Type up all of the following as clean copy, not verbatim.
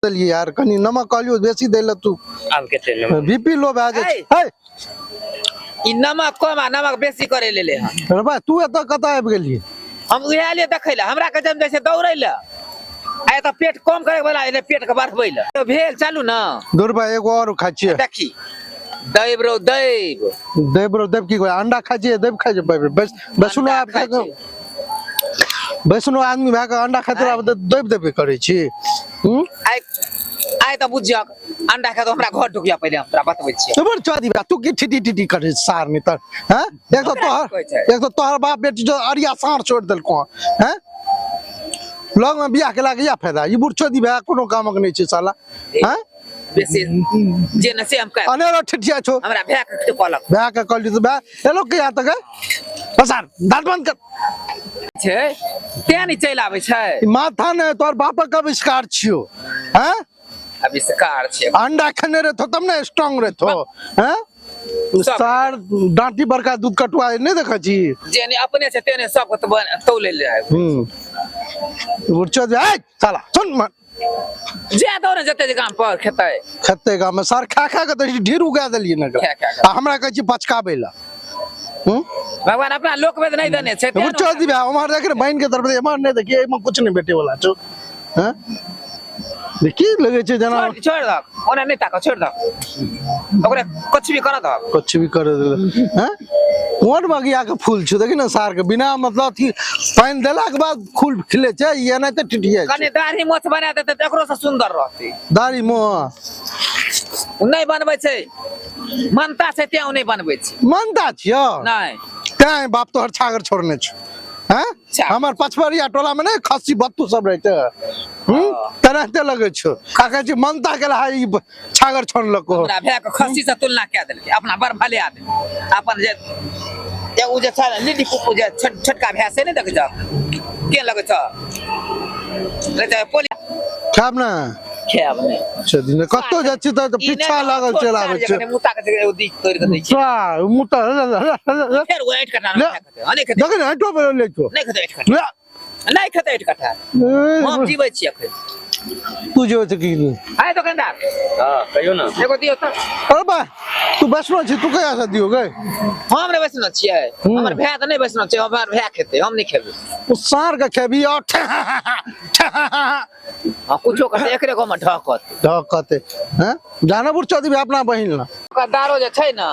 देलियै यार, कनि नमक कहलियो बेसी दै लए, तू आब कते नमक? बीपी लो भए जाइ छै। है ई नमक कम आ नमक बेसी करे लेले हन। रे भाई, तू एतऽ कतऽ आबि गेलियै? हम उएह लिए देखै लए, हमरा के जम जाइ छै दौड़ै लए, आ एतऽ पेट कम करे वाला एले पेट के बढ़बै लए। तो भेल चलू ना। दूर भाई, एगो और खाइ छियै। देखी दैब रौ दैब। दैब रौ दैब की कहै? अंडा खाइ छियै, दैब खाइ छियै। बस वैष्णो अंडा आबि खाइ कऽ छियै। वैष्णो आदमी भए कऽ अंडा खाइत रहब तऽ दैब देबे करै छी? हूँ? आइ आइ तऽ बुझियक अंडा खा तऽ हमरा घर ढुकिया पहिले, हम तोरा बतबै छियै। तो बड़ चौदी बा, तू की ठिटी ठिटी करै सार नहीं तर हैं? एक तो हमरा तोहर की कहै छै? एक तो तोहर बाप बेटी जो अरिया साँढ़ छोड़ि देलको हैं, लग में बियाह केला के इएह फायदा। ई बुढ़ चौदी भए कोनो कामक नहि छै साला हैं। बेसी जे न से हम कह अनेरो ठिठिया छौ। हमरा भए के कहलक। भए के कहली तऽ भए एलो के यहाँ तक है सार, दाँत बंद कर। छै तें नहि चलि आबै छै। ई माथा ने तोहर बापक आविष्कार छियो हैं? आविष्कार छै। अंडा खेने रहतो तब ने स्ट्रांग रहतो हैं। सार डांटी बड़का दूध कटुआ नहीं देखै छी। जे नहि अपने छै तेने सबके तऽ तौले ले आबि। बुढ़चो जे ए साला सुन जे दौड़े जते जे गाम पर खेतै। खेतै गाम में सार खा खा के तऽ ढेर उगा देलियै ने खा खा के। आ हमरा कहै छी पचकाबै लए। हूं? भगवान अपना लोक वेद नहि देने छै, तें बुढ़चो दिबे उम्हर देख रे बहिन के तरफ, एम्हर नहि देखिए, एहिमे कुछ नहि भेटे वाला छौ हैं। की लगै छै जेना छोड़ि दहक, ओना नहि ताकऽ, छोड़ि दहक ओकरा, कुछ भी करऽ दहक। कुछ भी करे देलक हैं। कोन बगिया के फूल छौ? देखी ने सार के बिना मतलब अथी पानि देला के बाद फूल खिले छै, ई एनाहिते टिटिया छै। कनि दाढ़ी मोछ बना देतै तऽ एकरो से सुंदर रहतै। दाढ़ी मोछ ओ नहि बनबै छै, मनता छै तें ओ नहि बनबै छै। मनता छियौ? नहि। तें बाप तोहर छागर छोड़ने छौ हैं? छागर। हमर पछबरिया टोला में नहीं खस्सी बत्तू सब रहै छै, तेनाहिते लगै छौ। आ कहै छी मनता के लहा ई छागर छोड़लको। हमरा भाय के खस्सी से तुलना कए देलकै, अपना बड़ भले आदमी। अपन जे जे ओ जे छै लिली पुप्पू जे छोटका भाय से नहि देखै छौ के लगै छौ? रे तऽ पोली खायब ने? खायब नहि। अच्छा दिन कतौ जाइ छी तऽ ई नहि पीछा लागल छोट चलि सार आबै जे छै। कने मुता के एगो दीख तोड़ि के दै छै। सार, मुता फेर ओ ऐंठ कटा ले। नहि खेतै, नहि खेतै। देखै ने ऐंठो पर लै छौ। नहि खेतै ऐंठ कटा। ले। नहि खेतै ऐंठ कटा। हम जीबै छी अखन। तू जीबै छै की? आय दोकानदार। हाँ, कहियौ ने। एगो दियौ तऽ। अरे बा, तू वैष्णव छी, तू कहिया से दियौ गे? हम नहि वैष्णव छियै। हमर भाय तऽ नहि वैष्णव छै, हमर भाय खेतै, हम नहि खेबै। ओ साँढ़ के खेबी और हाँ, कुछो करतै, एकरे गाँवमे ढहकत। ढहकतै हैं? जाना बुढ़ चौधरी अपना बहिन ला। ओकर दारो जे छै ने,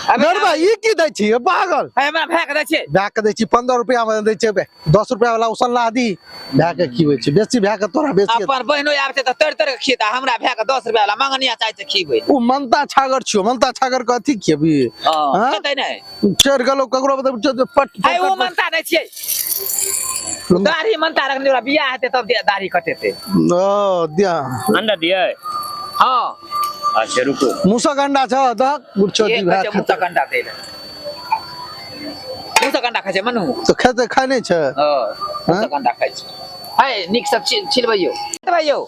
अबे गरबा ई की दै छी पागल? हे, हमरा भाय के दै छियै। भाय के दै छी 15 रुपया में दै छै, 10 रुपया वाला उसनला दी भाय के खिबै छी बेसी, भाय के तोरा बेसी। अपन बहिनो आबै छै तऽ तोड़ि तोड़ि के खिएतै, हमरा भाय के 10 रुपया वाला मंगनिया चाहै छै खिबै। ओ ममता छागर छियौ, ममता छागर के अथी खियबी? हाँ, हाँ? खेतै नहि। चढ़ि गेलौ ककरो बतबै छै जे पट हे, ओ ममता नहि छियै, दाढ़ी ममता रखने, ओकरा बियाह हेतै तब दाढ़ी कटेतै। ओ दिया अंडा दियै? हाँ। अच्छा रुकू। मूसक अंडा छ दहक बुढ़चो एक दी भाय। कहै छै मूसक अंडा दै लए। मूसक अंडा खाइ छै मनु? तऽ खेतै, खाइ नहि छै? हँ, मूसक अंडा खाइ छै। है नीक सब छिलबैयौ, छिलबैयौ,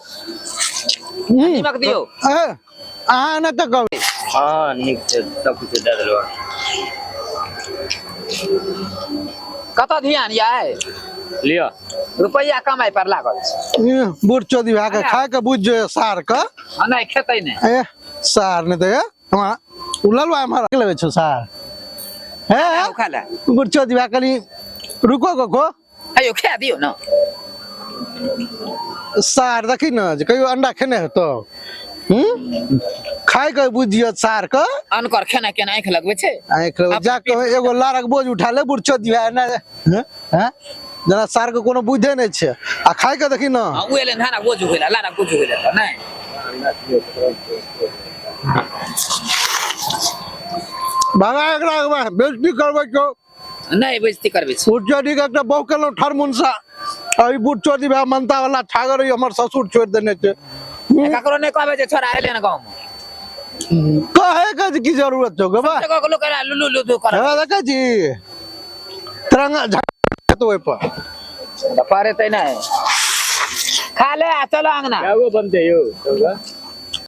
नीमक दियौ। ए, अहाँ एना तऽ कहबै। हाँ, नीक छै, सब कुछ दए देलहुँ। कतऽ ध्यान यै? लिअ। रुपैआ कमाइ पर लागल छै। ई बूढ़ चोदी भए के खाय के बुझ जो सार के। हँ, नहि खेतै नहि। ए सार नहि तऽ हमरा उ ललुआ एम्हर लेबै छौ सार। हे ओ खा ले। बूढ़ चोदी भए कनी रुको कको। अयो खा दियौ ने। सार देखी ने जे कहियो अंडा खेने हेतौ? खाय के बुझियो सार के। अनकर खेना केना आँखि लगबै छै? आँखि लगबै जा के एगो लारक बोझ उठा ले बूढ़ चोदी भए ने हैं? जेना सार के कोनो बुझे नहि छै आ खाय के देखी ने। हाँ, उ एलै धानक बोझ उघै लए, लारक बोझ उघै लए तऽ नहि। बाबा एकरा बेइज्जती करबै छौ। नहि बेइज्जती करबै छी। बूढ़ चोदी के एकटा बहु केलहुँ ठरमुनसा, आ ई बूढ़ चोदी भाय ममता वाला छागर ई हमर ससुर छोड़ि देने छै। ककरो नहि कहबै जे छोड़ा एलै ने गाँवमे। कहे के की जरूरत छौ गे बा? जगह के लोक एना लुलु लुलु करत। हे देखै छी तिरंगा झंडा ओहि पर। तऽ पढ़ेतै नहि। खा ले आ चलो अंगना। क्या बनते यौ?